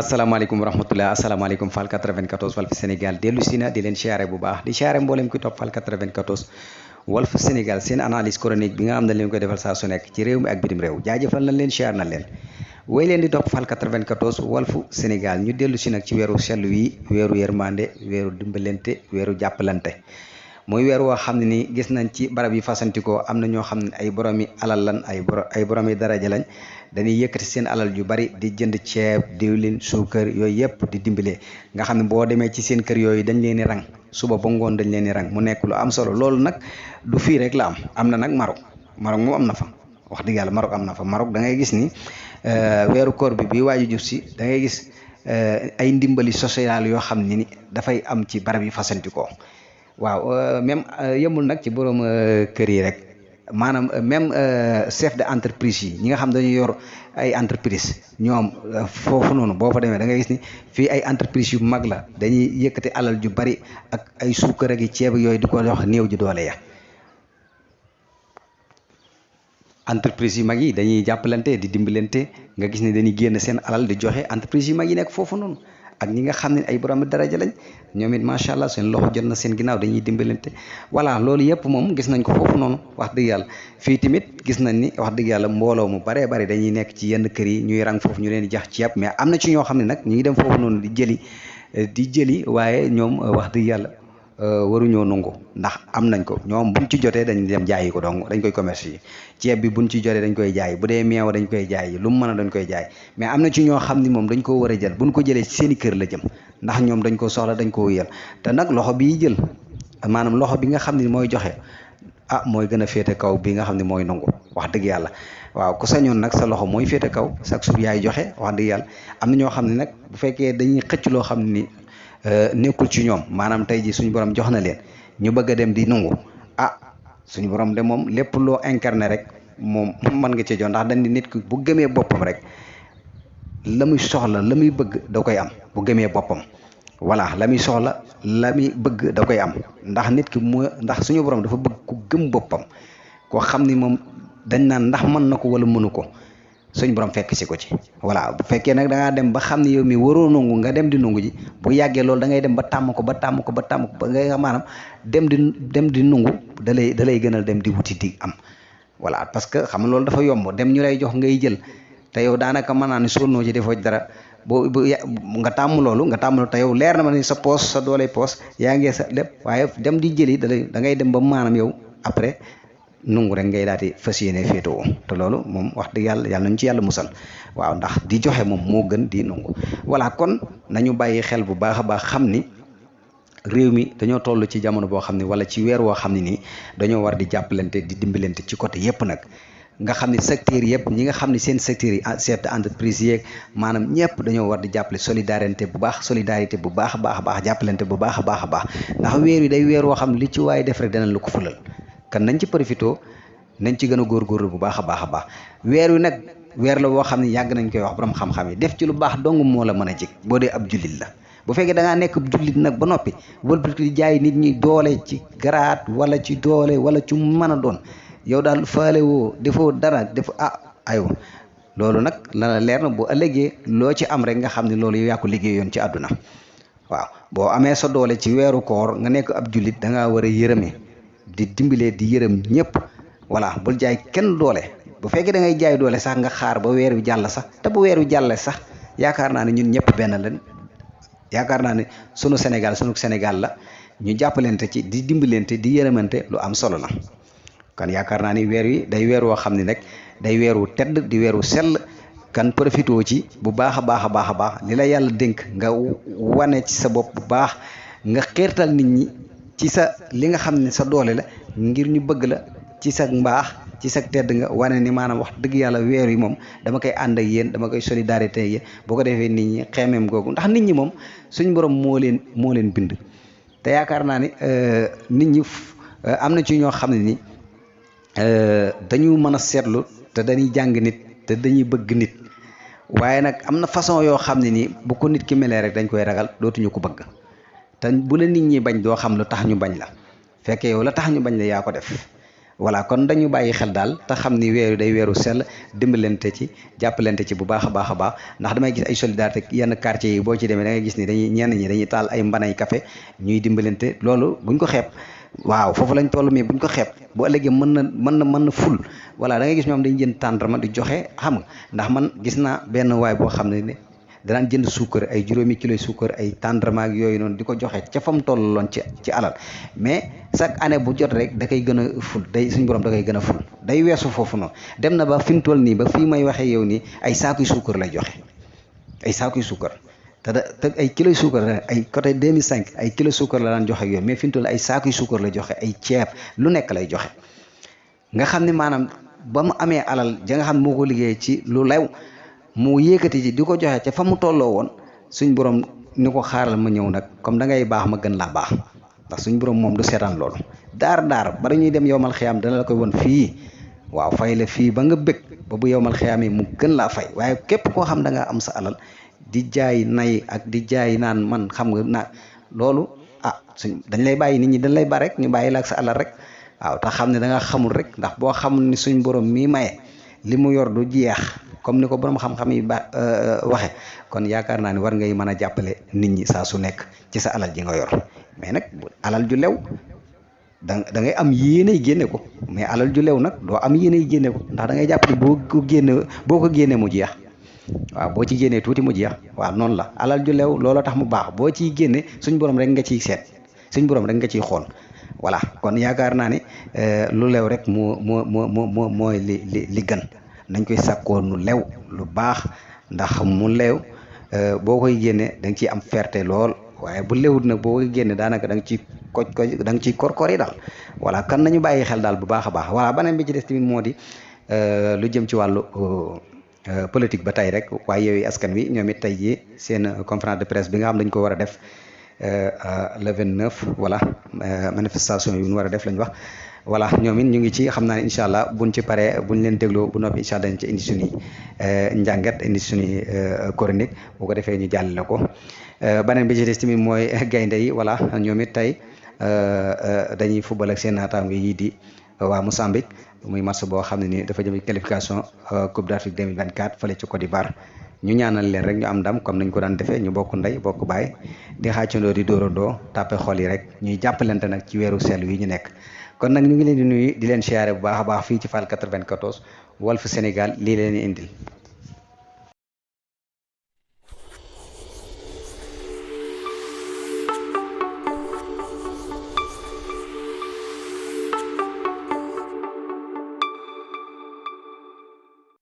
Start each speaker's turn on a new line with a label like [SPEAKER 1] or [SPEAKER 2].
[SPEAKER 1] asalaamaaleykum wa rahmatulah asalaamaaleykum Fall 94 Walf Sénégal dellu si na di leen siyaare bu baax di siyaare mboolem ki topp Fall 94 Walf Sénégal seen analyse chronique bi nga xam ne leen koy defal saa su nekk ci réew mi ak bitim réew jaajëfal nañ leen siyaar nañ leen way leen di topp Fall 94 Walf Sénégal ñu dellu si nag ci weeru sellu wi weeru yërmande weeru dimbalante weeru jàppalante muy weer woo xam ne ni gis nañ ci barab yi fasantikoo am na ñoo xam ne ay boromi alal lan ay boromi daraja lañ dañuy yëkkati seen alal yu bari di jënd ceeb diwlin suukar yooyu yëpp di dimbalee nga xam ne boo demee ci seen kër yooyu dañ leen di rang suba ba ngoon dañ leen di rang mu nekk lu am solo loolu nag du fii rek la am na nag Maroc moom am na fa wax dëgg yàlla Maroc am na fa Maroc da ngay gis ni weeru koor bi waaju jub si da ngay gis ay ndimbali social yoo xam ne ni dafay am ci barab yi fasantikoo waaw même yëmul nag ci borom kër yi rek maanaam même chef de entreprise yi ñi nga xam dañuy yor ay entreprise ñoom foofu noonu boo fa demee da ngay gis ni fii ay entreprise yu mag la dañuy yëkkati alal ju bari ak ay suukar ak ceeb yooyu di ko jox néew ji doole ya entreprise yu mag yi dañuy jàppalante di dimbalante nga gis ne dañuy génn seen alal di joxe entreprise yu mag yi nekk foofu noonu ak ñi nga xam ne ay borom daraja lañ ñoom it macha allah seen loxo jot na seen ginnaaw dañuy dimbalante voilà loolu yëpp moom gis nañ ko foofu noonu wax dëgg yàlla fii tamit gis nañ ni wax dëgg yàlla mbooloo mu baree bari dañuy nekk ci yenn kër yi ñuy rang foofu ñu leen di jax ci yàpp mais am na ci ñoo xam ne nag ñu ngi dem foofu noonu di jëli waaye ñoom wax dëgg yàlla waruñoo nangu ndax am nañ ko ñoom buñ ci jotee dañ dem jaayi ko donc dañ koy commerce yi ceeb bi buñ ci jotee dañ koy jaay bu dee meew dañ koy jaay lu mu mën a dañ koy jaay mais am na ci ñoo xam ni moom dañ ko war a jël buñ ko jëlee ci seen i kër la jëm ndax ñoom dañ ko soxla dañ ko wéyal te nag loxo bi jël maanaam loxo bi nga xam ne mooy joxe mooy gën a féete kaw bi nga xam ne mooy nangu wax dëgg yàlla waaw ku sañoon nag sa loxo mooy féete kaw chaque jour yaay joxe wax dëgg yàlla am na ñoo xam ne nag bu fekkee dañuy xëcc loo xam ni nekkul ci ñoom maanaam tey ji suñu borom jox na leen ñu bëgg a dem di nangu suñu borom de moom lépp loo incarné rek moom mën nga ci jox ndax dañ di nit ki bu gëmee boppam rek la muy soxla la muy bëgg da koy am bu gëmee boppam voilà la muy soxla la muy bëgg da koy am ndax nit ki ndax suñu borom dafa bëgg ku gëm boppam koo xam ni moom dañ naan ndax mën na ko wala mënu ko suñ borom fekk si ko ci voilà bu fekkee nag da ngaa dem ba xam ne yow mi waroo nangu nga dem di nangu ji bu yàggee loolu da ngay dem ba tàmm ko ba nga maanaam dem di nangu da lay gënal dem di wuti di am voilà parce que xam nga loolu dafa yomb dem ñu lay jox ngay jël te yow daanaka mën naa ne sonnoo ci defoo dara nga tàmm loolu te yow leer na ma ne sa poos sa doole poos yaa ngee sa lépp waaye dem di jëli da ngay dem ba maanaam yow après nungu rek ngay daal di fas yéene féetewoo te loolu moom wax dëgg yàlla nañu ci yàlla musal waaw ndax di joxe moom moo gën di nungu voilà kon nañu bàyyi xel bu baax a baax xam ni réew mi dañoo toll ci jamono boo xam ne wala ci weer woo xam ne nii dañoo war di jàppalante di dimbalante ci côté yépp nag nga xam ne secteur yëpp ñi nga xam ne seen secteurs yi chef de entreprise yeeg maanaam ñëpp dañoo war di jàppale solidarité bu baax a baax jàppalante bu baax a baax ndax weer wi day weer woo xam ne li ci waaye def rek danañ la ko fulal kan nañ ci profito nañ ci gën a góorgóorlu bu baax a baax weer wi nag weer la woo xam ne yàgg nañ koy wax borom xam-xam yi def ci lu baax dong moo la mën a jig boo dee ab jullit la bu fekkee da ngaa nekk jullit nag ba noppi wëlbati di jaay nit ñi doole ci garaat wala ci doole wala ci mën a doon yow daal faale woo defoo dara aywa loolu nag la leer na bu ëllëgee loo ci am rek nga xam ne loolu yow yaa ko liggéeyoon ci àdduna waaw boo amee sa doole ci weeru koor nga nekk ab jullit da ngaa war a yërëme di dimbalee di yërëm ñëpp voilà bul jaay kenn doole bu fekkee da ngay jaay doole sax nga xaar ba weer wi jàll sax te bu weer wi jàll sax yaakaar naa ne ñun ñëpp benn lañ yaakaar naa ne sunu Sénégal la ñu jàppalante ci di dimbalante di yërëmante lu am solo la kan yaakaar naa ni weer wi day weer woo xam ne nag day weeru tedd di weeru sell kan profitoo ci bu baax a baax li la yàlla dénk nga wane ci sa bopp bu baax nga xiirtal nit ñi ci sa li nga xam ne sa doole la ngir ñu bëgg la ci sa mbaax ci sa tedd nga wane ni maanaam wax dëgg yàlla weer wi moom dama koy ànd ak yéen dama koy solidarité yéen boo ko defee nit ñi xeemeem googu ndax nit ñi moom suñ borom moo leen bind te yaakaar naa ni nit ñi am na ci ñoo xam ne ni dañu mën a seetlu te dañuy jàng nit te dañuy bëgg nit waaye nag am na façon yoo xam ne nii bu ko nit ki melee rek dañ koy ragal dootuñu ko bëgg te bu la nit ñi bañ doo xam lu tax ñu bañ la fekkee yow la tax ñu bañ la yaa ko def voilà kon dañu bàyyi xel daal te xam ni weeru day weeru sell dimbalante ci jàppalante ci bu baax a baax a baax ndax damay gis ay solidarité yenn quartier yi boo ci demee da ngay gis ni dañuy ñenn ñi dañuy taal ay mbanay café ñuy dimbalante loolu buñ ko xeeb waaw foofu lañ toll mais buñ ko xeeb bu ëllëgee mën na ful voilà da ngay gis ñoom dañuy jënd tàndarma di joxe xam nga ndax man gis naa benn waay boo xam ne danaan jënd suukar ay juróomi kilo suukar ay tàndarma ak yooyu noonu di ko joxe ca fa mu tolloon ci alal mais chaque année bu jot rek da koy gën a ful day suñu borom da koy gën a ful day weesu foofu noonu dem na ba fi mu toll nii ba fii may waxee yow nii ay saakuy suukar lay joxe ay saakuy suukar te ay kilo suukar ay côté 2005 ay kilo suukar la daan joxe ak yooyu mais fi mu toll ay saakuy suukar lay joxe ay ceeb lu nekk lay joxe nga xam ne maanaam ba mu amee alal ja nga xam ne moo ko liggéey ci lu lew mu yékkati ci di ko joxe ca fa mu tolloo woon suñ borom ni ko xaaral ma ñëw nag comme da ngay baax ma gën laa baax ndax suñ borom moom du seetaan loolu daar ba dañuy dem yowmal xiyaam dana la koy won fii waaw fay la fii ba nga bëgg ba bu yowmal xiyaam yi mu gën laa fay waaye képp koo xam da nga am sa alal di jaay nay ak di jaay naan man xam nga naa loolu dañ lay bàyyi nit ñi dañ lay ba rek ñu bàyyi la ak sa alal rek waaw te xam ne da nga xamul rek ndax boo xamul ni suñ borom mii maye li mu yor du jeex comme ni ko borom xam-xam yi waxe kon yaakaar naa ni war ngay mën a jàppale nit ñi saa su nekk ci sa alal ji nga yor mais nag alal ju lew da ngay am yéeney génne ko mais alal ju lew nag doo am yéeney génne ko ndax da ngay jàpp ni boo ko génne mu jeex waaw boo ci génnee tuuti mu jeex waaw noonu la alal ju lew looloo tax mu baax boo ciy génne suñ borom rek nga ciy seet suñ borom rek nga ciy xool voilà kon yaakaar naa ne lu lew rek mooy li gën nañ koy sàkkoo nu lew lu baax ndax mu lew boo koy génne da nga ciy am fierté lool waaye bu lewut nag boo koy génne daanaka da nga ciy da nga ciy korkor yi daal voilà kan nañu bàyyi xel daal bu baax a baax voilà beneen bi ci des tamit moo di lu jëm ci wàllu politique ba tey rek waaye Yewwi Askan Wi ñoom it tey jii seen conférence de presse bi nga xam dañ ko war a def le 29 voilà manifestation yu ñu war a def lañ wax voilà ñoom it ñu ngi ci xam naa ne incha allah buñ ci paree buñ leen dégloo bu noppi incha allah dañ ci indi suñuy njàngat indi suñuy chronique bu ko defee ñu jàllale ko beneen bi ci des tamit mooy gaynde yi voilà ñoom it tey dañuy football ak seen naataango yi di waa Mozambique muy match boo xam ne ni dafa jëm qualification Coupe d'Afrique 2024 fële ci Côte d'Ivoire ñu ñaanal leen rek ñu am ndam comme nañ ko daan defee ñu bokk ndey bokk baay di xaacandoo di dóorandoo tàppe xol yi rek ñuy jàppalante nag ci weeru sell wi ñu nekk kon nag ñu ngi leen di nuyu di leen siyaare bu baax a baax fii ci Fall 94 Walf Sénégal lii leen indil